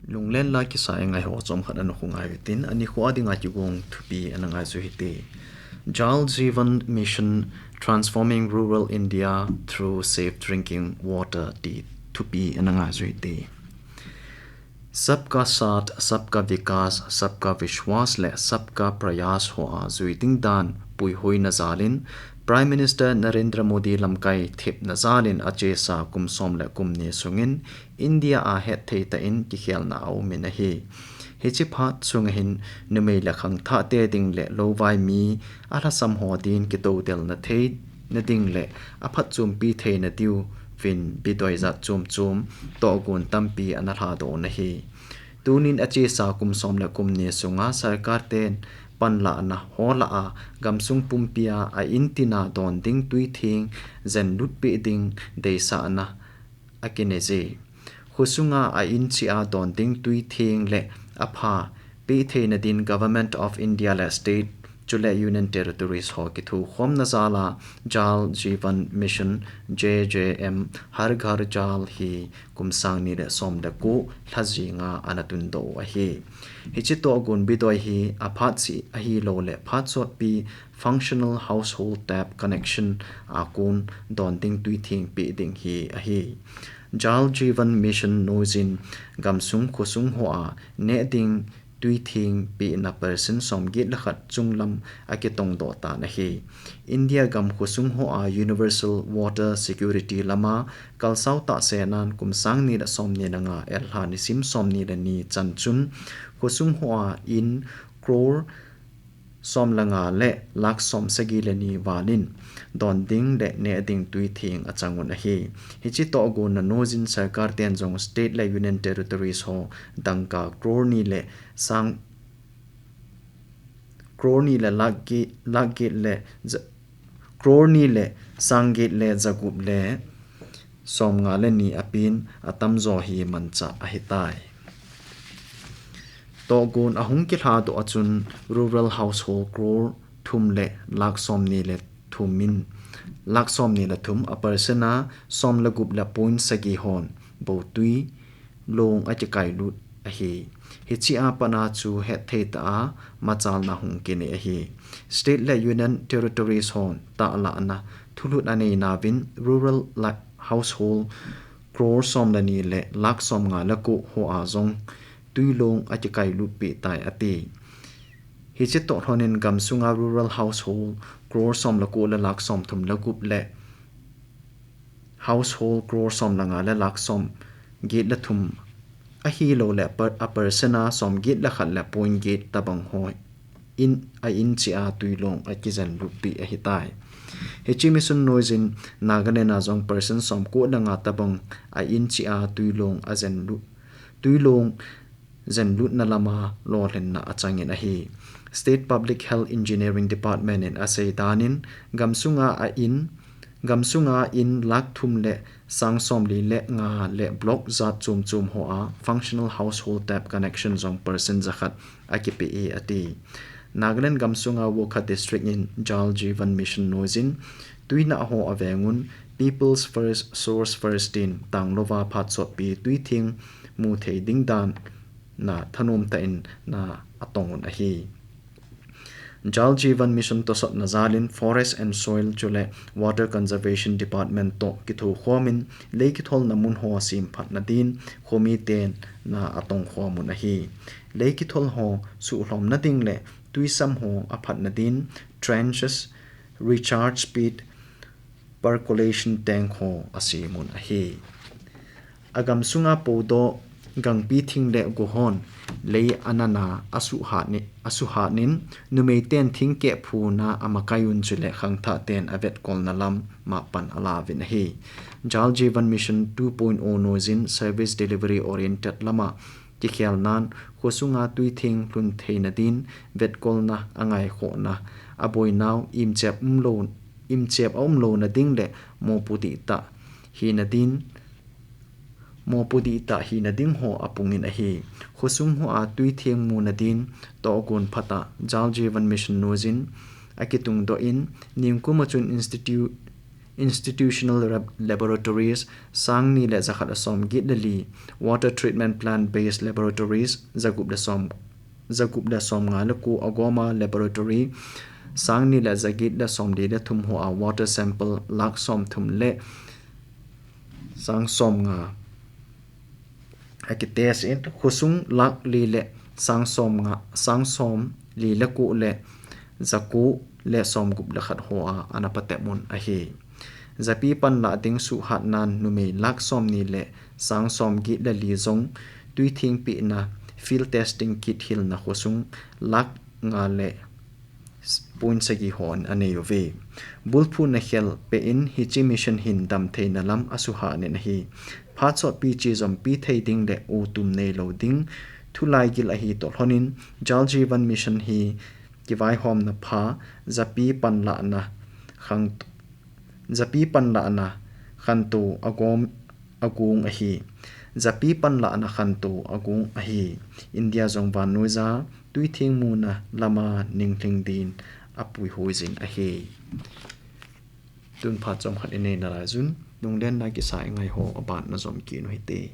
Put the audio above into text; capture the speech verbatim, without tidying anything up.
Lunglen la kisa e ngai ho chomkhat ana khungai utin, ani kho a dinga kigong thupi ana ngai chu hite. Jal Jeevan Mission, Transforming Rural India Through Safe Drinking Water ti thupi ana ngai chu hite. Sabka Saath, Sabka Vikas, Sabka Vishwas le Sabka Prayas ho a jui ding dan puihuina jalin, Prime Minister Narendra Modi lamkai thepna jalin achesa kum som le kum ni sungin India a hetthei tah in kikhelna aumin ahi. Hiche phat sunga hin numei le khangthah te ding le louvai mi alhasam ho din kitodelna theina ding le aphatchompi theina diuvin bidoi jat chomchom tohgon tampi ana lhadoh un ahi. Tunin achesa kum som le kum ni sunga sorkar ten panlahna ho lah a gamsung pumpia a in tina don ding tuitheng jenlutpeh ding deisahna akinei je. Khosunga a in cheh a don ding tuitheng le apha peh theina din Government of India le State chule Union Territories ho kithokhomna jal a Jal Jeevan Mission, J J M, Har Ghar Jal hi kum sang ni le som le ko lha jinga ana tundoh u ahi. Hiche tohgon bidoi hi aphat seh ahilou le phat sotpi Functional Household Tap Connection a kon don ding tuitheng peh ding hi ahi. Jal Jeevan Mission noijin gamsung khosung ho a neh ding tuitheng pehna percent som get le khat chunglam akitongdoh tan ahi. India gam khosung ho a Universal Water Security lama kalsao tahsenan kum sang ni le som ni le nga Elha nisim som ni le ni chan chun khosung ho a in crore som le nga le lakh som sagi le ni valin don ding le neh ding tuitheng achang un ahi. Hiche tohgonna noijin sorkar ten jong state le union territories ho dangka crore ni le sang, crore ni le lakh get, lakh get le ja-, crore ni le sang get le jagup le som nga le ni apen atamjo hi manchah ahitai. Tohgon ahung kilhadoh a chun rural household crore thum le lakh som ni le thum in, lakh som ni le thum a percent a som le gup le point sagi hon bou twi long akikailut ahi. Hiche a pat a chu hetthei tah a machalna hung kinei ahi. State le Union Territories hon tahlahna thulhut anei nauvin rural la-, household crore som le ni le lakh som nga le ko ho a jong twi long akikailut peh tai ati. Hiche toh lhonin gamsunga rural household crore som le ko le lakh som thum le gup le household crore som le nga le lakh som get le thum ahilou le per-, a percent a som get le khat le point get tabang ho in, a in cheh a twi long akijen lut peh ahitai. Hiche mission noijin Nagaland a jong percent som ko le nga tabang a in cheh a twi long ajen lut, twi long jenlutna lama lolhinna achangin ahi. State Public Health Engineering Department in asei danin gamsunga a in, gamsunga in lakh thum le sang som li le nga le block jat chom chom ho a functional household tap connection jong percent jakhat akipe e ati. Nagaland gamsunga Wokha District in Jal Jeevan Mission noijin twi nah ho avengun People's First, Source First tin tanglouva phat sotpi twi theng mu thei ding dan na thanom tah in na atong un ahi. Jal Jeevan Mission tosotna jalin Forest and Soil chule Water Conservation Department toh kithokhomin leikitholna mun ho semphatna din khomi ten na atongkhom un ahi. Leikithol ho suhlhomna ding le twisam ho aphatna din trenches, recharge pit, percolation tank ho asem un ahi. Agamsunga podoh gangpi thing le go hon lei anana asuhat ni, asuhat nin numei ten thingkeh phuna amakai un chule khangthah ten avetkolna lama pan alauvin ahi. Jal Jeevan Mission two point oh noijin service delivery oriented lama kikhelnan khosunga twi theng lhun theina din vetkolna angaikhohna aboinau imchep umlou, imchep aumlouna ding le mopo dihtah hina din, mopo dihtah hina ding ho apungin ahi. Khosung ho a twi theng muna din tohgon phat a Jal Jeevan Mission noijin akitungdoh in nikum a chun institute, institutional lab- laboratories, sang ni le jakhat le som get le li, water treatment plant based laboratories, jagup le som, jagup le som nga le ko agoma laboratory, sang ni le jaget le som li le thum ho a water sample lakh som thum le sang som nga akitest in, khosung lakh li le sang som nga, sang som li le ko le jako le som gup le khat ho a ana patep un ahi. Japi panlah ding suhat nan numei lakh som ni le sang som get le li jong tuithing pehna field testing kit hilna khosung lakh nga le point sagi hon anei uve. Bulphu na khel pe in hiche mission hin damtheina lam asuhah nin ahi. Phat sot pi chi jom pi thei ding le u tum nei lo ding thulai gil ahi toh lhonin Jal Jeevan Mission hi kivaihomna pha japi panlahna khang Japi panlahna khantou agom agung ahi. Japi panlahna khantou agung ahi. India jong vannoija tuithing muna lama ninglhing din apuihuijin ahi. Tun phat chomkhat inei nalai jun, lunglen na kisa ingai ho aban na jom kit u hite.